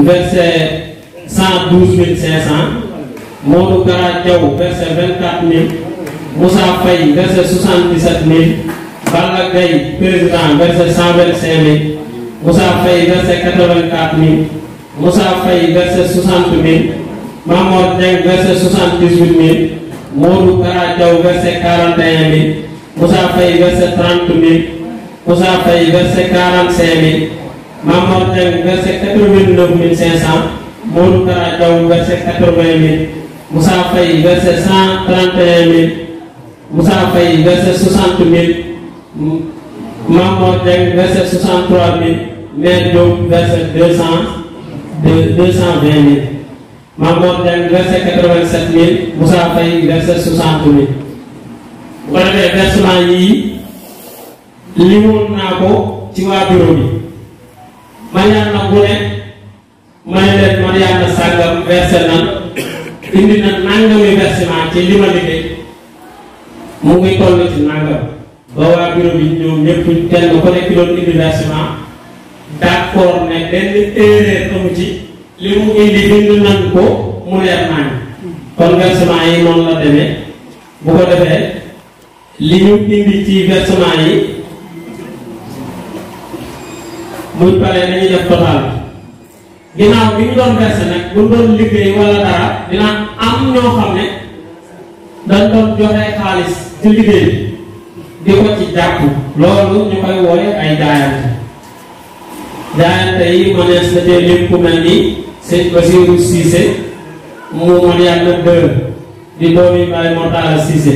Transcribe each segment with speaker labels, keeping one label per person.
Speaker 1: versé 112 500. Modou Kara Diaw versé 24 000. Moussa Faye versé 77 000. Balla Gaye président versé 125 000. Moussa Faye versé 84 000. Moussa Faye versé 60 000. Mamor Dieng versé 78 000. Modou Kara Diaw versé 41 000. Moussa Faye versé 30 000. Moussa Faye versé 45 000. Mamor Dieng versé 89 500. Modou Kara Diaw versé 80 000. Moussa Faye versé 131 000. Moussa Faye versé 60 000. Mamor Dieng versé 63 000. Mère Diop versé 220 000. Mamor Dieng versé 87 000. Moussa Faye versé 60 000. bu ko defee versement yii limoon naa ko ci waa bureau bi Mariana bu ne ma ne leen Mariana sàngam versé nan indi na nangami versement ci li ma liggéey mu ngi toll ci nangam ba waa bureau bi ñoom ñëpp kenn ku nekk doon indi versement d'accord ne benn erreur amu ci li mu indi bind nan ko mu leer naa kon versement yi noonu la demee bu ko defee li ñu indi ci versement yi muy pare dañuy def total ginnaaw bi ñu doon versé nag bu doon liggéey wala dara dina am ñoo xam ne dañ doon joxe xaalis ci liggéey di ko ci jàpp loolu ñu koy wooye ay jaayante yi mënees na cee lim ku mel ni sëñ Basiru Cissé mu Mariana 2 di doomi Baye Mortala Cissé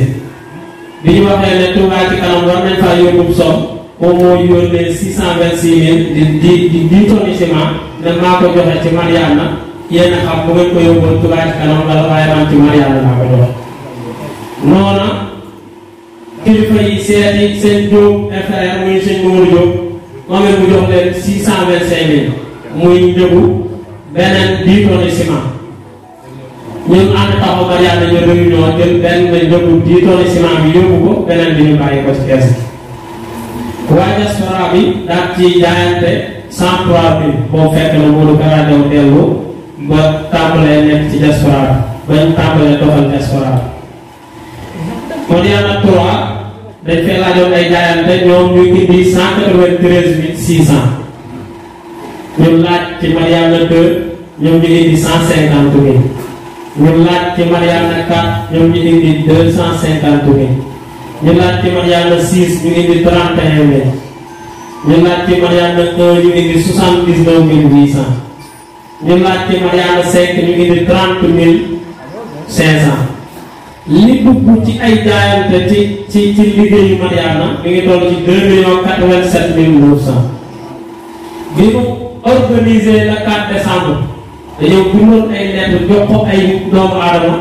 Speaker 1: bi ñu waxee ne Touba ci kanam war nañ faa yóbbu som moom moo yónnee 626 000 di tonnes ciment ne maa ko joxe ci Mariana yéen a xam bu ngeen ko yóbboon Touba ci kanam la waaye man ci Mariana laa ko joxe noona kilifa yi seeti seen Diop frère muy seen Mourou Diop moom it mu jox leen 625 000 muy njëgu beneen 10 tonnes ciment ñun ànd taxaw Mariana ñu réunion jël benn njëgu 10 tonnes ciment bi yóbbu ko beneen bi ñu bàyyi ko ci kees waa diaspora bi daal ci jaayante 103 000 boo fekk na Modou Kara Diaw dellu ba tàmbalee nekk ci diaspora bi bañ tàmbalee doxal diaspora bi Mariana 3 dañ fee laajoon ay jaayante ñoom ñu indi 193 600 ñu laaj ci Mariana 2 ñoom ñu indi 150 000 ñu laaj ci Mariana 4 ñoom ñu indi 250 000 ñu laaj ci Mariana 6 ñu indi 31 000 ñu laaj ci Mariana 1 ñu indi 79 800 ñu laaj ci Mariana 5 ñu indi 30 500 li dugg ci ay jaayante ci liggéeyu Mariana mi ngi toll ci 2 87 900 bi mu organisé le 4 décembre dañoo bindoon ay lettre jox ko ay doomu aadama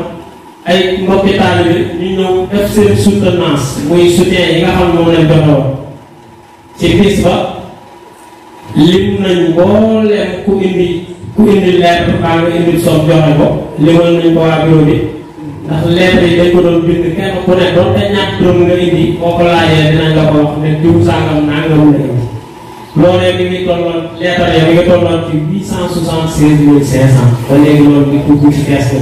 Speaker 1: ay mbokki taalibe ñu ñëw def seen soutenance muy soutien yi nga xam ne moom lañ joxewoon ci bis ba lim nañ mbooleem ku indi lettre baa nga indi soog joxe ko limal nañ ko waa bureau bi ndax lettre yi dañ ko doon bind kenn ku ne doon te ñàkk dërëm nga indi boo ko laajee dinañ la ko wax ne diw sàngam nangam la indi loolee mi ngi tolloon lettre ya mi ngi tolloon ci 876 500 ba léegi loolu di dugg ci kees bi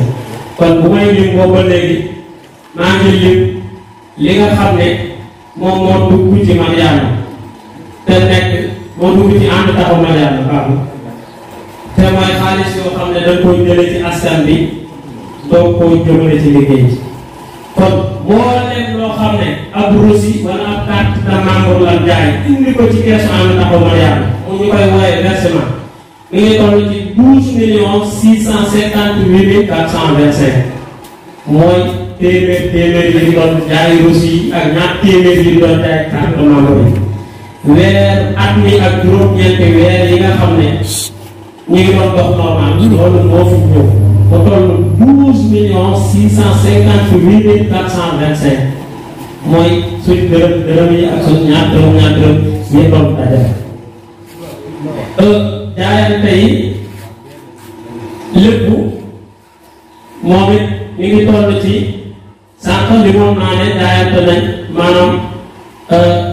Speaker 1: kon bu may lim boobu ba léegi maa ngi lim li nga xam ne moom moo dugg ci Mariana te nekk moo dugg ci ànd taxaw Mariana baax te mooy xaalis yoo xam ne dañ koy jële ci askan bi doo ko jëmale ci liggéey bi kon moo leen loo xam ne ab reçu wala ab carte de membre la jaay indi ko ci keesu ànd taxaw Mariana mu ñu koy wooyee versement mi ngi toll ci 12 658 425 mooy téeméer yi ñu doon jaay reçu yi ak ñaar téeméer yi ñu doon jaay carte de membre yi weer at mi ak juróom-ñeenti weer yi nga xam ne ñu ngi doon dox normal loolu moo fi ñëw ba toll 12 658 425 mooy suñ dërëm yi ak suñ ñaar dërëm yi doon dajale jaayante yi lépp moom it mi ngi toll ci sànq li moom naa ne jaayante nañ maanaam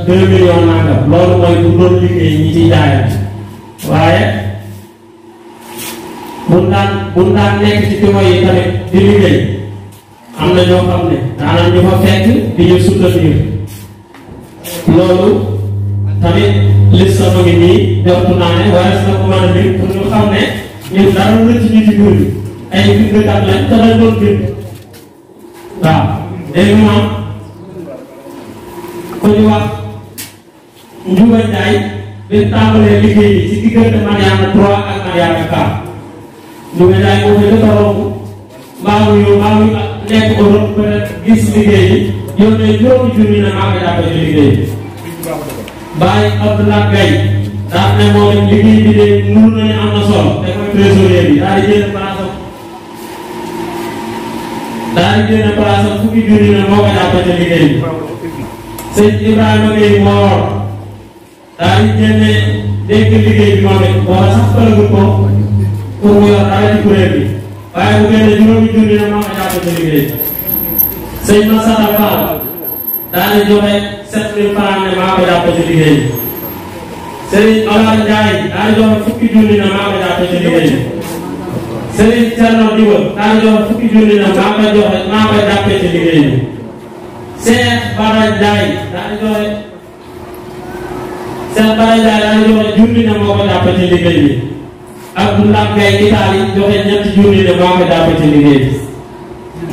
Speaker 1: 2 millions nangam loolu mooy bu doon liggéey ñi ciy jaayante waaye bu daan nekk ci tuba yi tamit di liggéey am na ñoo xam ne daanaka ñu fa fekk di ñu soutenir loolu tamit liste sama ngi nii jortu naa ne waaye na ko mën a lim pour ñu xam ne ñun dara rëcc ñu ci biir ay bindkat lañ te dañ doon bind waaw léegi moom ku ñu wax Njuga Njaay bi tàmbalee liggéey bi ci diggante Mariana 3 ak Mariana 4 Njuga Njaay moo fi dafa romb mbaamu nekk Europe ba gis liggéey bi yónnee juróomi junni na maa ko jàppale ci liggéey bi Baye Abdoulaye Gaye daal ne moom liggéey bi de nur na ne am na solo te mooy trésorier bi daal di jënd place am fukki junni na moo ko jàppale ci liggéey bi sëñ Ibrahima Gueye Mor daal di jënne dégg liggéey bi moom it booba sax bëlagul ko pour mu yor dara ci kuréel bi waaye bu génne juróomi junni na moo ko jàppale ci liggéey bi sëñ Massata Fall daal di joxe 7000 francs ne maa ko jàppale ci liggéey bi Serigne Omar Ndiaye daal di joxe fukki junni na maa ko jàppale ci liggéey bi Serigne Thierno Diba daal di joxe fukki junni na maa ko jàppale ci liggéey bi Cheikh Bara Ndiaye daal di joxe junni na moo ko jàppale ci liggéey bi Abdoulaye Gaye Italie joxe ñetti junni na moo ko jàppale ci liggéey bi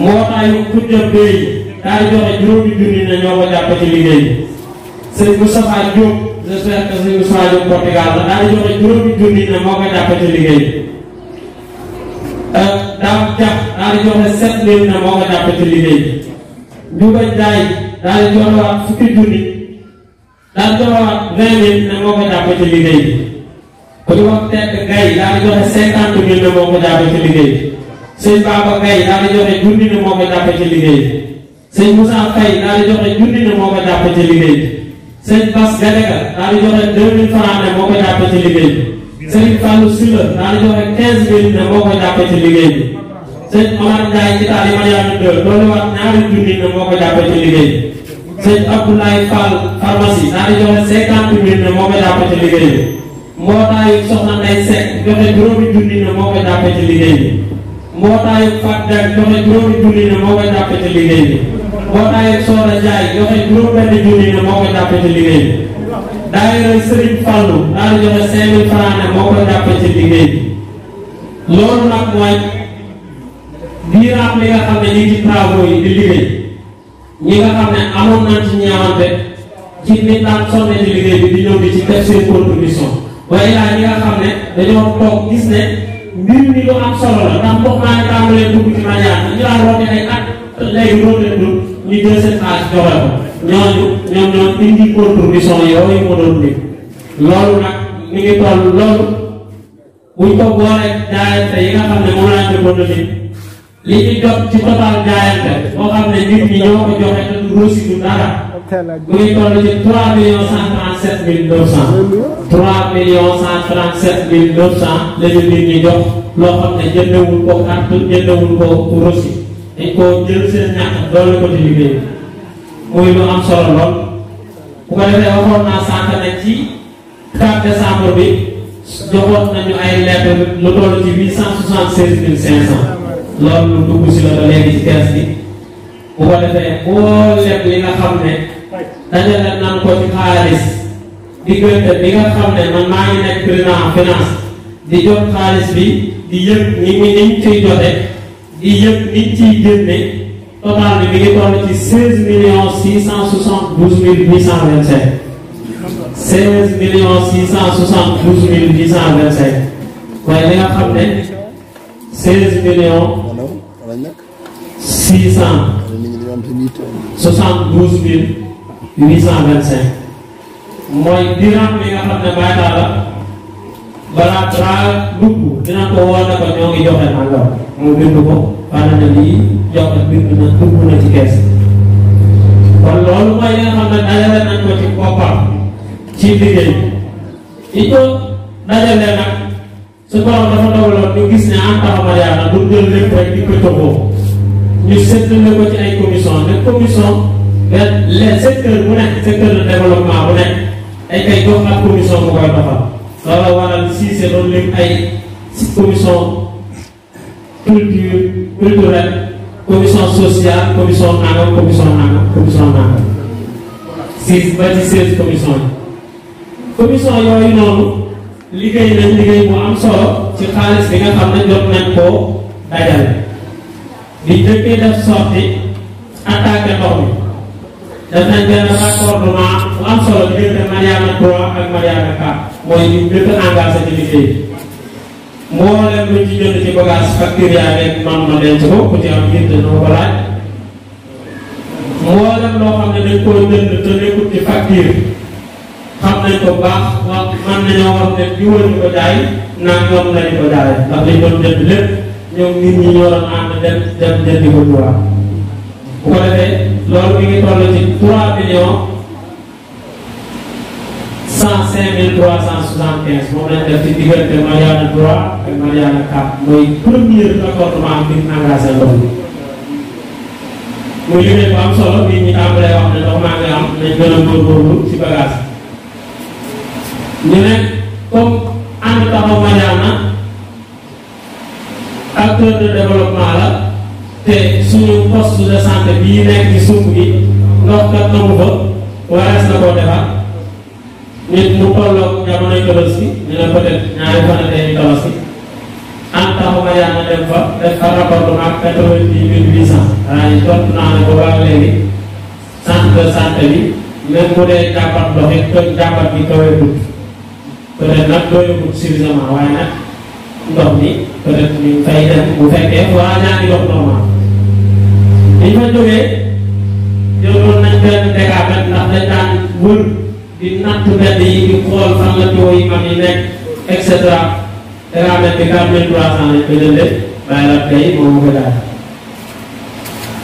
Speaker 1: Mootaayu Koudia Bey daal di joxe juróomi junni na ñoo ko jàppale ci liggéey bi Serigne Moustapha Diop j'espère que Serigne Moustapha Diop Portugal la daal di joxe juróomi junni na moo ko jàppale ci liggéey bi Dame Diak daal di joxe 7000 na moo ko jàppale ci liggéey bi Njuga Njaay daal di joxewaat fukki junni daal di joxewaat 20 000 ne moo ko jàppale ci liggéey bi ku ñu wax Tedd Gaye daal di joxe 50 000 ne moo ko jàppale ci liggéey bi sëñ Baba Gaye daal di joxe junni ne moo ko jàppale ci liggéey bi sëñ Moussa Faye daal di joxe junni ne moo ko jàppale ci liggéey bi sëñ Bass Gadega daal di joxe 2000 francs ne moo ko jàppale ci liggéey bi sëñ Fallou Sylla daal di joxe 15 000 ne moo ko jàppale ci liggéey bi sëñ Omar Ndiaye Italie Mariana 2 loolu wax ñaari junni na moo ko jàppale ci liggéey bi sëñ Abdoulaye Fall pharmacie daal di joxe 50 000 ne moo ko jàppale ci liggéey bi mbootaayu Soxna Ndeye Seck joxe juróomi junni ne moo ko jàppale ci liggéey bi mbootaayu Fat Diak joxe juróomi junni ne moo ko jàppale ci liggéey bi mbootaayu Soxna Ndiaye joxe juróom-benn junni ne moo ko jàppale ci liggéey bi daayira Serigne Fallou daal di joxe 5000 francs ne moo ko jàppale ci liggéey bi loolu nag mooy diiraam li nga xam ne ñu ngi ci travaux yi di liggéey ñi nga xam ne amoon nañ ci ñeewante ci nit daan sonne ci liggéey bi di ñëw di ci def seen contribution waaye laa ñi nga xam ne dañoo toog gis ne mbir mi lu am solo la ndax ndox maa ngi tàmbalee dugg ci Mariana ñu daan roote ay at léegi rooteetul ñu jël seen xaalis joxe ko ñoom ñoo indi contribution yooyu mu doon dégg loolu nag mi ngi toll loolu buñ ko boolee jaayante yi nga xam ne moom laa jëkkoon a li ñu jot ci total jaayante boo xam ne nit ñi ñoo ko joxe te du rosi du dara mu ngi toll ci 3 137 200 3 137 200 la ñu nit ñi jox loo xam ne jëndewul ko carte jëndewul ko rosi dañ ko jël seen ñàkk doole ko ci liggéey muy lu am solo lool bu ko defee waxoon naa sànq ne ci 4 décembre bi joxoon nañu ay lettre lu toll ci 876 500 loolu lu dugg si la ba léegi ci kees bi bu ko defee boo lekk li nga xam ne dajale nan ko ci xaalis diggante bi nga xam ne man maa ngi nekk président finance di jot xaalis bi di yëg niñ ciy jote di yëg niñ ciy génne total bi mi ngi toll ci 16 672 825 16 672 825 waaye li nga xam ne 16 millions 672 825 mooy diram bi nga xam ne baykat la balaa balaa dugg dina ko woo ne ko ñoo ngi joxe nangam mu bind ko xanaa ne lii joxe bind na dugg na ci kees kon loolu mooy li nga xam ne dajale nañ ko ci boppam ci liggéey il faut dajale nag su borom dafa dogaloon ñu gis ne en tant que Mariana du jël lépp rek di ko toppoo ñu séddale ko ci ay commission ne commission les secteurs bu nekk secteur de développement bu nekk ay kay jox ak commission bu koy doxal loolu waral Cissé doon lim ay commission culturelle commission sociale commission nangam six ba ci 16 commission yooyu noonu liggéey nañ liggéey bu am solo ci xaalis bi nga xam ne jot nañ koo dajale di jëkkee def sorti attaqué ndox mi def nañ benn raccordement bu am solo diggante Mariana 3 ak Mariana 4 mooy ñu njëkk engagé ci liggéey mboolem luñ ci jënd ci bagage facture yaa nekk man ma denc ko ku ci am ngir dina ko laaj mboolem loo xam ne dañ koo jënd te nekkul ci facture xam nañ ko baax wax man nañoo wax ne di wër ñu ko jaay naan ñoom lañu ko jaay ndax dañ doon jënd lépp ñoom nit ñi ñoo doon ànd dem jëndi ko droit bu ko defee loolu mi ngi toll ci 3 millions 105 375 moom lañ def ci diggante Mariana 3 ak Mariana 4 mooy premier raccordement bi engagé loolu muy liggéey bu am solo nit ñi tàmbalee wax ne ndox maa ngi am nañ gën a góorgóorlu ci bagage ñu ne comme ànd taxaw Mariana acteur de développement la te suñu poste de santé bii nekk ci suuf gi ndox kat amu fa warees na koo defar nit mu tolloog jamonoy Tabaski ñu ne peut-être ñaari fan a tey ñu Tabaski ànd taxaw Mariana dem fa def fa raccordement 90 800 waaye jot naa ne ba baax léegi centre de santé bi même bu dee jàmbat ndox it jàmbat bi kawee dut peut-être nag doyagul suffisamment waaye nag ndox mi peut-être ñu fay dem bu fekkee waa ñaa ngi dox normal bi ñu fa jógee jëloon nañ benn décapet ndax dañ daan wër di natt mbedd yi di xool fan la tuyau yi mag yi nekk et cetera décapet bi 4300 lañ ko jëndee bàyyi la tey moom ko daal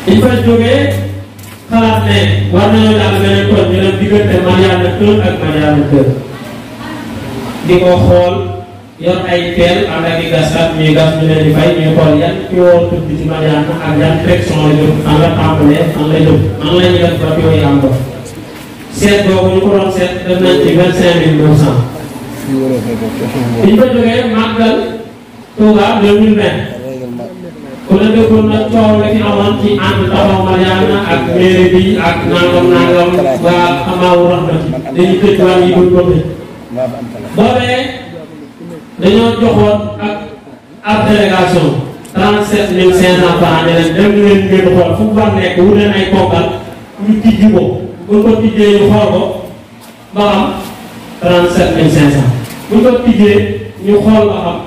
Speaker 1: bi ñu fa jógee xalaat ne war nañoo jàll beneen koñ ñu dem diggante Mariana 1 ak Mariana 2 di ko xool yor ay teel ànd ak i gaskat ñuy gas ñu leen di fay ñuy xool yan tuyau tudd ci Mariana ak yan direction la jëm fan la tàmbalee fan la jëm nan la ñuy def ba tuyau yi am ndox seet boobu ñu ko doon seet def nañ ci 25900 bi ñu fa jógee màggal Touba 2020 ku la déggoon nag coow la fi amoon ci ànd taxaw Mariana ak mairie bi ak nangam waa amaawu raxmati dañu tëj wàll yi buñ ko tëj boobee dañoo joxoon ak délégation 37500 francs ne leen dem leen ngeen xool fu mu war nekk wu leen ay konkal ñu tijji ko buñ ko tijjee ñu xool ko ba xam 37500 buñ ko tijjee ñu xool ba xam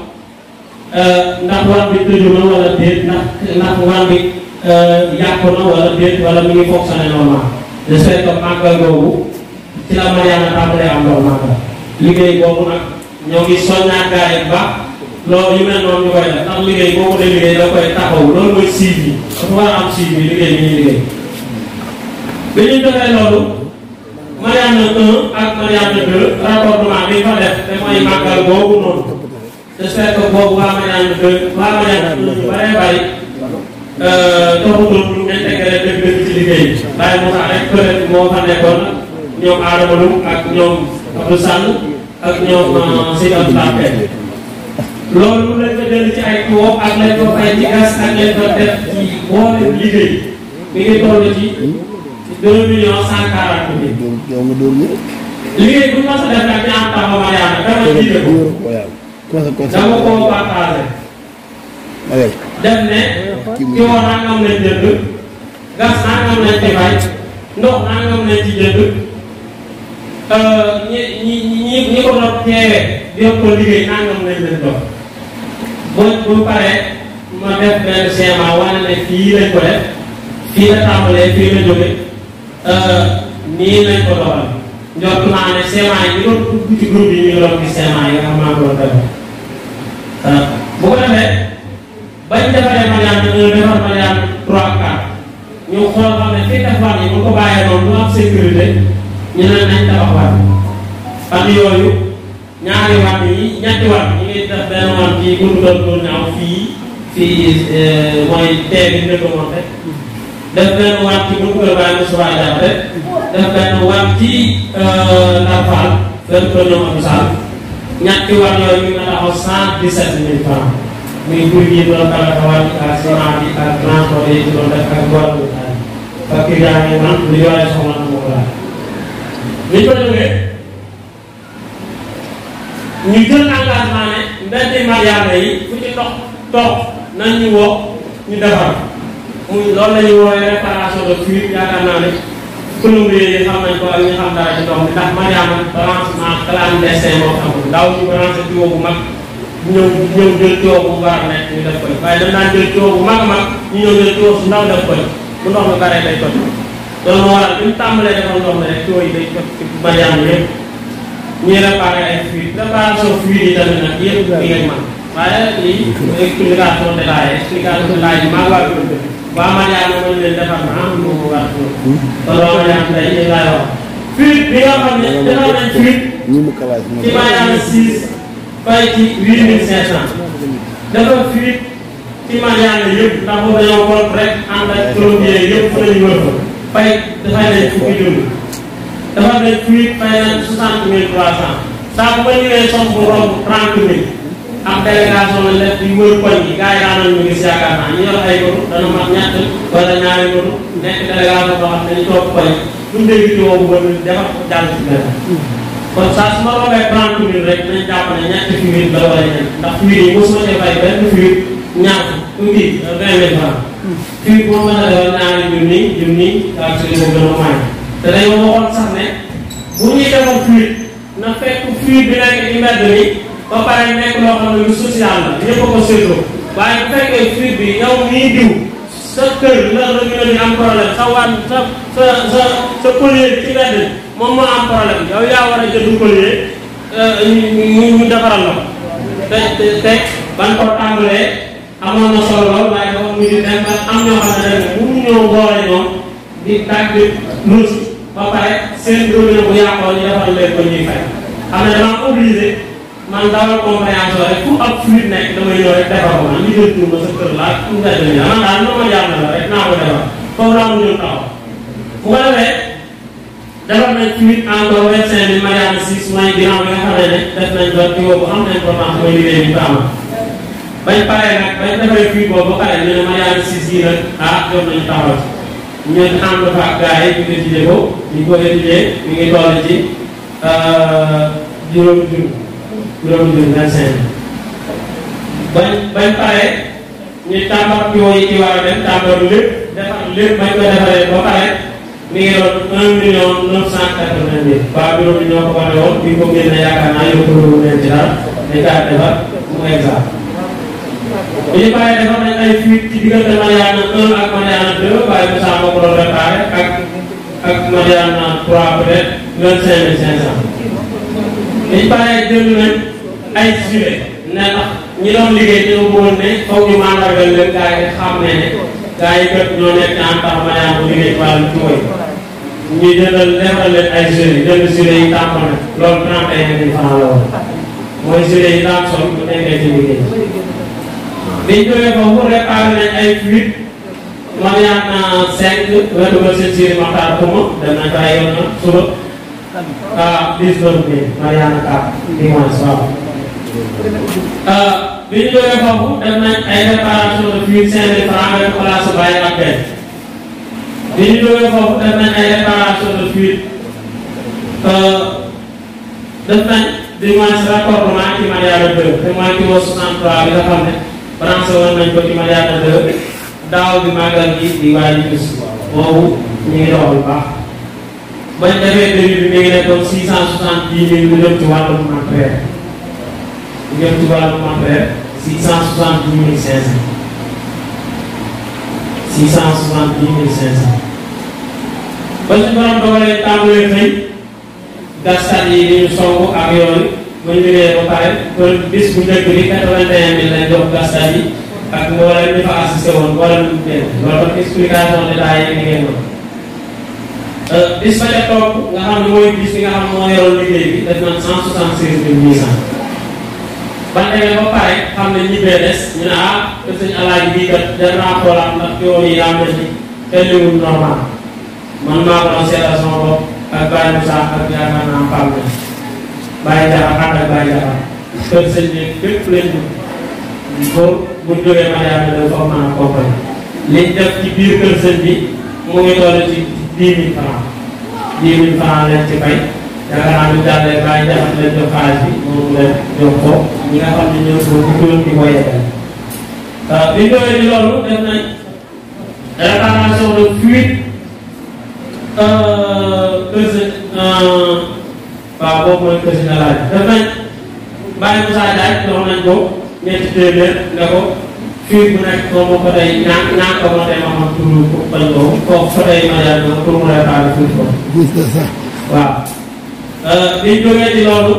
Speaker 1: ndax war bi tëju na wala déet ndax war bi yàqu na wala déet wala mi ngi fonctionné normal j'espère que màggal boobu ci la Mariana tàmbalee am loolu màggal liggéey boobu nag ñoo ngi soññaat gaa yi baax loolu yu mel noonu ñu koy def ndax liggéey boobu de liggéey da koy taxaw loolu mooy suivi dafa war a am suivi liggéey bi ñuy liggéey bi ñu defee loolu Mariana 1 ak Mariana 2 raccordement bi fa def te mooy màggal boobu noonu j'espère que boobu waa Mariana 2 waa Mariana 1 ñu bëree bëri taxutoon ñu intégré dëgg-dëgg ci liggéey bi bàyyi moo tax rek peut-être moo fa nekkoon ñoom Adama Loum ak ñoom Abdou Sall ak ñoom Seydou Abdoulaye loolu lañ ko jël ci ay tuwo ak lañ ko fay ci gas ak lañ ko def ci boole liggéey mi ngi toll ci 2 millions 140 mille. liggéey bu ñu mos a def nag ñu am taxaw Mariana dama jiite ko dama koo partagé def ne tuwo nangam lañ jënd gas nangam lañ ci fay ndox nangam lañ ci jënd ñi ko doon teewee di ko liggéey nangam lañ leen dox bu paree ma def benn schéma wane ne fii lañ ko def fii la tàmbalee fii la jóge nii lañ ko doxal njort naa ne schéma yi ñu doon dugg ci groupe yi ñu ngi doon gis schéma yi nga xam maa ko doon defee bu ko defee bañ defaree Mariana 1 defar Mariana 3 4 ñu xool xam ne fii defar yi bu ko bàyyee noonu mu am sécurité ñu ne nañ tabax waat fan yooyu ñaari waat yi ñetti waat ñu ngi def benn waat ci buntu kër Ndour ñaaw fii mooy tee bi ñu ko monté def benn waat ci buntu kër Baye Moussa Diaté def benn waat ci Ndar Fall benn kër ñoom Abdou Sall ñetti waat yooyu ñu ngi taxaw 117 000 francs muy tur yi doon tabaxawal ak ciment bi ak transport yi doon def ak boole bi daal parce que yaa ngi man lu yore soxla na ko laaj. li ko jógee ñu jël engagement ne mbedd Mariana yi fu ci ndox toog nañ ñu woo ñu defar muy loolu la ñuy woowee réparation de fuite yaakaar naa ne plombier yi xam nañ ko ak ñu xam dara ci ndox mi ndax Mariana branchement clandestin moo xamul ndaw ñu branché tuyau bu mag ñëw jël tuyau bu war a nekk ñu def koy waaye dañ daan jël tuyau bu mag a mag ñu ñëw jël tuyau su ndaw def koy bu ndox mi baree day toj loolu moo waral bi ñu tàmbalee defal ndox mi rek tuyau yi day toj ci Mariana yëpp ñuy réparé ay fuite réparation fuite yi tamit nag yëpp li ngeen man waaye lii explication détaillée explication détaillée maa ngi wàllu waa Mariana mën leen defar na moom mu war kon waa Mariana tey ñu laay wax fuite bi nga xam ne defar nañ fuite ci Mariana 6 fay ci 8500 dafa fuite ci Mariana yëpp ndax boobu dañoo war rek ànd ak plombier yëpp fa lañu wër fay dafay nañ fukki junni dafa nañ fuite fay nañ 60300 saa bu ma ñëwee somme bu romb 30000 am délégation lañ def di wër koñ yi gars yi daanaka ñu gis yaakaar naa ñu yor ay moto dana mat ñett wala ñaari moto nekk délégation boo xam ne dañu toog koñ yi ñu dégg ci woowu ba defar ko jàll ci benn kon saa su ma rombee 30000 rek nañ jàpp ne ñetti fuite la wala ñett ndax fuite yi mosuma cee fay benn fuite ñaar tuuti 20000 francs fuite boo mën a defal ñaari junni ak suñu ko gën a may te dañoo waxoon sax ne bu ñuy defal fuite na fekk fuite bi nekk ci mbedd mi ba pare nekk loo xam ne lu social la ñëpp a ko séddoo waaye bu fekkee fuite bi yow mii diw sa kër la robinet bi am problème sa wan sa collier bi ci mbedd bi moom moo am problème yow yaa war a jënd collier ñu defaral la ko te ban ko tàmbalee amoon na solo lool waaye dafa mu di dem ba am ñoo xam ne rek mënu ñoo boole ñoom di tàgg luus ba pare seen robinet bu yàqoo ñu defal leen ko ñuy fay xam ne dama obligé man dawal compréhension rek fu ab fuite nekk damay ñëw rek defar ko man li jël tuuma sa kër laa fu mu def man daal noo ma jàll la rek naa ko defar foofu laa mu ñëw taxaw bu ko defee defar nañ fuite encore 25000 Mariana 6 mooy ginnaaw bi nga xam ne def nañ ba niveau bu am importance mooy liggéey bi am bañ paree nag bañ defee fuite boobu ba pare ñu ne Mariana 6 yi nag jot nañu taxaw ci ñun ànd fa ak gars yi ñu étudier ko ñu ko étudier ñu ngi toll ci juróomi junni 25 bañ pare ñu tàmbal yooyu ci war a dem tàmbal lépp defar lépp bañ ko defaree ba pare mi ngi doon 1,980,000 waa bureau bi ñoo ko wane woon bi ko génne yaakaar naa yóbbu ko leen ci dara dañ kaa defar mu exact bi ñu paree defar nañ ay fuite ci diggante Mariana 1 ak Mariana 2 waaye Moussa moo ko doon réparé ak Mariana 3 peut-être 25,500 biñ paree jënd nañ ay gilet ne ndax ñi doon liggéey dañoo bëggoon ne foog ñu mandargal leen gars yi xam ne gars yi kat ñoo nekk en tant que Mariana bu liggéey wàllu tooy ñu jëndal defal leen ay gilet jënd gilet yi tamponné loolu 31,000 francs la woon mooy gilet yi daan sol bu nekkee ci liggéey biñ jógee foofu réparé nañ ay fuite Mariana 5 wetu ba seen Siri Maxtaar Xuma dem nañ fa ay yoon na suba 19 Mariana 4 dimanche waaw bi ñu jógee foofu def nañ ay réparation de fuite 5,000 francs avec place bàyyi ak benn bi ñu jógee foofu def nañ ay réparation de fuite def nañ dimanche raccordement ci Mariana 2 te mooy kilo 63 bi nga xam ne branché woon nañ ko ci Mariana 2 daaw bi màggal gi di waaj a gis boobu ñu ngi doxal bu baax bañ defee début bi mi ngi nekkoon 670,000 mu jëm ci wàllum matériel mu jëm ci wàllum matériel 670,500 ba ci borom dogalee tàmbalee xëy gaskat yi di ñu songu ak yooyu ba ñu liggéeyee ba pare kon bis bu njëkk bi 81,000 lañ jox gaskat yi ak mboolem ñu fa assisté woon mboolem ñu génn loolu tam explication détaillée yi ngeen doon bis ba ca toog nga xam ne mooy bis bi nga xam ne moo yoroon liggéey bi def nañ 176,800 ban demee ba pare xam ne ñibbee des ñu ne te sëñ alaaji bii kat dem naa xoolaat ndax yoon yi daa mel ni telliwul normal man maa ko doon seetal sama bopp ak Baye Moussa ak yaakaar naa Pam Baye Diarra ànd ak Baye Diarra kër sëñ bi bépp lañ pour bu jógee Mariama da foofu mën a comprendre liñ def ci biir kër sëñ bi mu ngi toll ci 10 000 francs 10 000 francs lañ ci fay yaakaar naa ñu jàllee bàyyi jaxat leen jox xaalis bi moom leen jox ko ñi nga xam ne ñoo ko dugaloon di ko yegal bi jógee ci loolu def nañ réparation de fuite kër sëñ waaw boobu mooy kër sëñ laaj def nañ bàyyi Moussa Diagne jox nañ ko ñetti téeméer nga ko fii bu nekk moom fa tey ñaan ko moo tey ma xam turu ko bañ ko foofu fa tey ma yàgg ko pour mu réparé fuite ko waaw biñ jógee ci loolu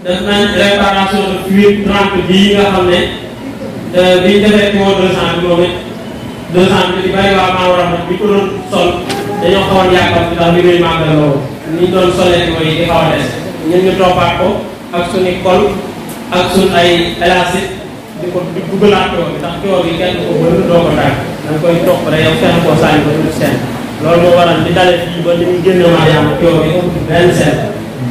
Speaker 1: def nañ réparation de fuite 30 bii nga xam ne biñ defee ci woo 200 bi moom it 200 bi di bari waa maa war a bi ko doon sol dañoo xawoon yaakaar bi ndax liggéey màggal loolu ni ñu doon solee ci mooy di xaw a des ñun ñu toppaat ko ak suñu kol ak suñ ay élastique di ko di duggalaat coow bi ndax coow bi kenn ko bëri doo ko tàgg da nga koy topp rek yow fexe koo sànni ko tuuti seen loolu moo waral di dalee fii ba ni muy génne Mariama coow bi amul benn seen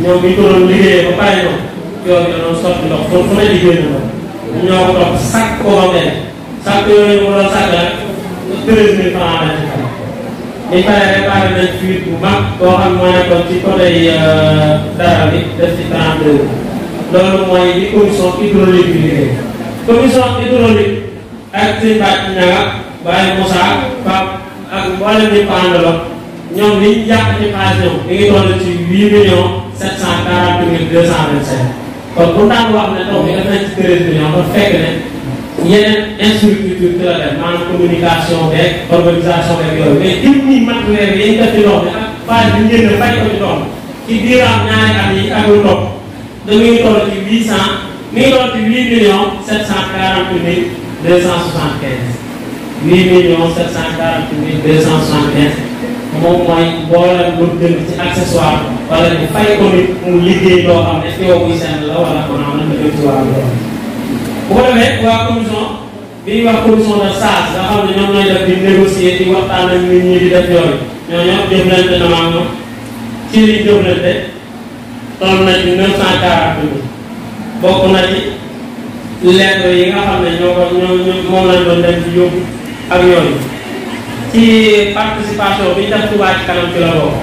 Speaker 1: ñoom bi ñu ko doon liggéeyee ba pare ñoom coow bi da doon sotti ndox fu ne liggéey na ko ñoo ko topp sàkk ko ba mel sàkk yooyu mu doon sàkk rek 13 000 francs lañ ci xam ñu paree réparé nañ fuite bu mag boo xam moo nekkoon ci côté dara bi def ci 32 loolu mooy li commission hydraulique bi liggéey commission hydraulique ak sëñ Bac Ñaga Baye Moussa Pape ak mboolem ñi ko àndaloon ñoom li ñu jàpp ci xaalis ñoom mi ngi toll ci 8 740 225 kon bu daan wax ne taw bi def nañ ci 13 millions ba fekk ne yeneen infrastructure ci la def maanaam communication beeg organisation beeg yooyu mais dim nii matériel yi ñu def ci ndox mi ak phase bi ngeen fay ko ci ndox ci biiram ñaari at yi ak lu topp da ngay toll ci 800 mi ngi toll ci 8 millions 740 mille 275 8 millions 740 mille 275 moom mooy mboolem lu jënd ci accessoire wala ñu fay ko nit mu liggéey loo xam ne yow buy seen la wala maanaam lan la jëm ci wàllu loolu. bu ko defee waa commission bi ñuy wax commission de SARS nga xam ne ñoom ñooy def di négocier di waxtaan ak nit ñi di def yooyu ñoo jëflante na maam ñoom ci liñ jëflante toll na ci 940 mille bokk na ci lettre yi nga xam ne ñoo moom lañ doon dem ci yóbbu ak yooyu ci participation bi ñu def Touba ci kanam ci la bokk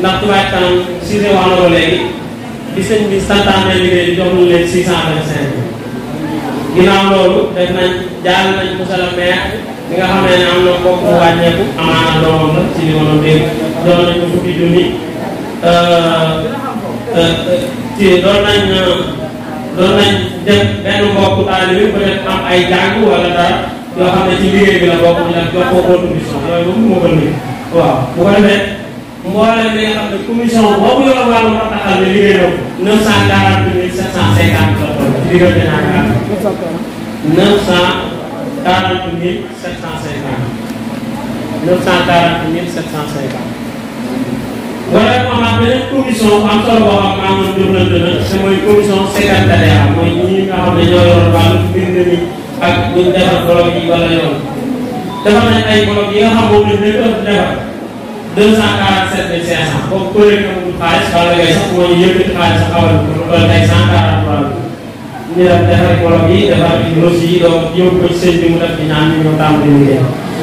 Speaker 1: ndax Touba ci kanam si wax na ko léegi bi sëñ bi santaane liggéey di jox nañ leen 625 ginnaaw loolu def nañ jaal nañ monsieur le maire bi nga xam ne am na mbokk mu wàññeeku amaana doomam la ci li ma doon dégg doon nañ ko fukki junni ci doon nañ def benn mbokk taalibe bi peut-être am ay jàng wala dara yoo xam ne ci liggéey bi la bokk ñu def jox ko contribution yooyu moom moo gën nii waaw bu ko defee mboolem li nga xam ne commission boobu yor wàllu taxal ne liggéey na ko 940 mille 750 la toll ci diggante ñaari at 940 mille 750 940 mille 750 wala mu amaat beneen commission bu am solo boo xam maa ngi jëflante na te mooy commission secrétariat mooy ñi nga xam ne ñoo yor wàllu bind mi ak ñu defar blog yi wala yoon defar nañ ay blog yi nga xam moom lañ leen ëpp defar 247 500 boobu kuréel nga mu xaalis wala ngay sax moo ñu yëkkati xaalis sax awal ko loolu tey 143 ñu def defar blog yi defar reçu yi donc yóbbu ko ci sëñ bi mu def ci ñaan ñu ñëw tàmbali liggéey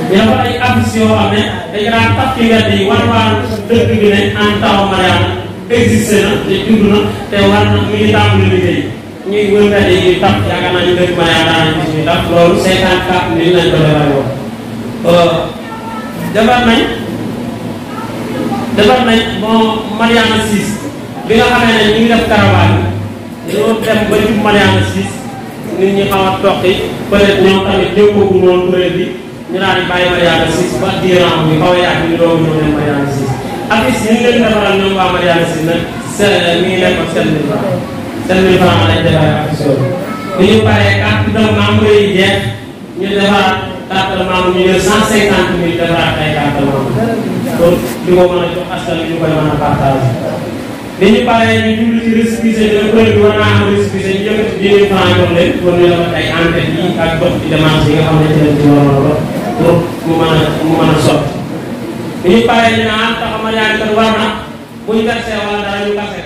Speaker 1: ñu dafa ay affiches yoo xam ne dañ daan tax ci mbedd yi war waa dëkk bi ne en taw Mariama existé na te judd na te war na mi ngi tàmbali liggéey ñuy wër mbedd yi tax yaakaar naa ñu dëkk Mariama daanañ gis ñu tax loolu 54 mille lañ ko defar yoon defar nañ bon Mariama 6 bi nga xamee ne ñu ngi def caravane dañoo dem ba jub Mariama 6 nit ñi xaw a toqi peut-être ñoom tamit déggoogu noonu kuréel bi ñu daal di bàyyi Mariama 6 ba diiran bi xaw a yàgg ñu doog ñëw leen Mariama 6 ak is ñu ngi leen defaral ñoom waa Mariama 6 nag mi ngi nekk ak 7 000 francs 7 000 francs lañ defaree ak soo bi ñu paree carte de membre yi jeex ñu defaraat carte de membre ñu jël 150 000 defaraat ay carte de membre donc di ko mën a jox askan wi ñu koy mën a partager bi ñu paree ñu jublu ci récépissé bi nag kuréel bi war naa am récépissé ñu yëkkati 10 000 francs jox leen pour ñu defar ay enquêtes yi ak dox ci démarche yi nga xam ne ci lañ ci waroon a dox pour mu mën a sotti bi ñu paree ñu naan tax Mariama kat war na bu ñu versé wala dara ñu versé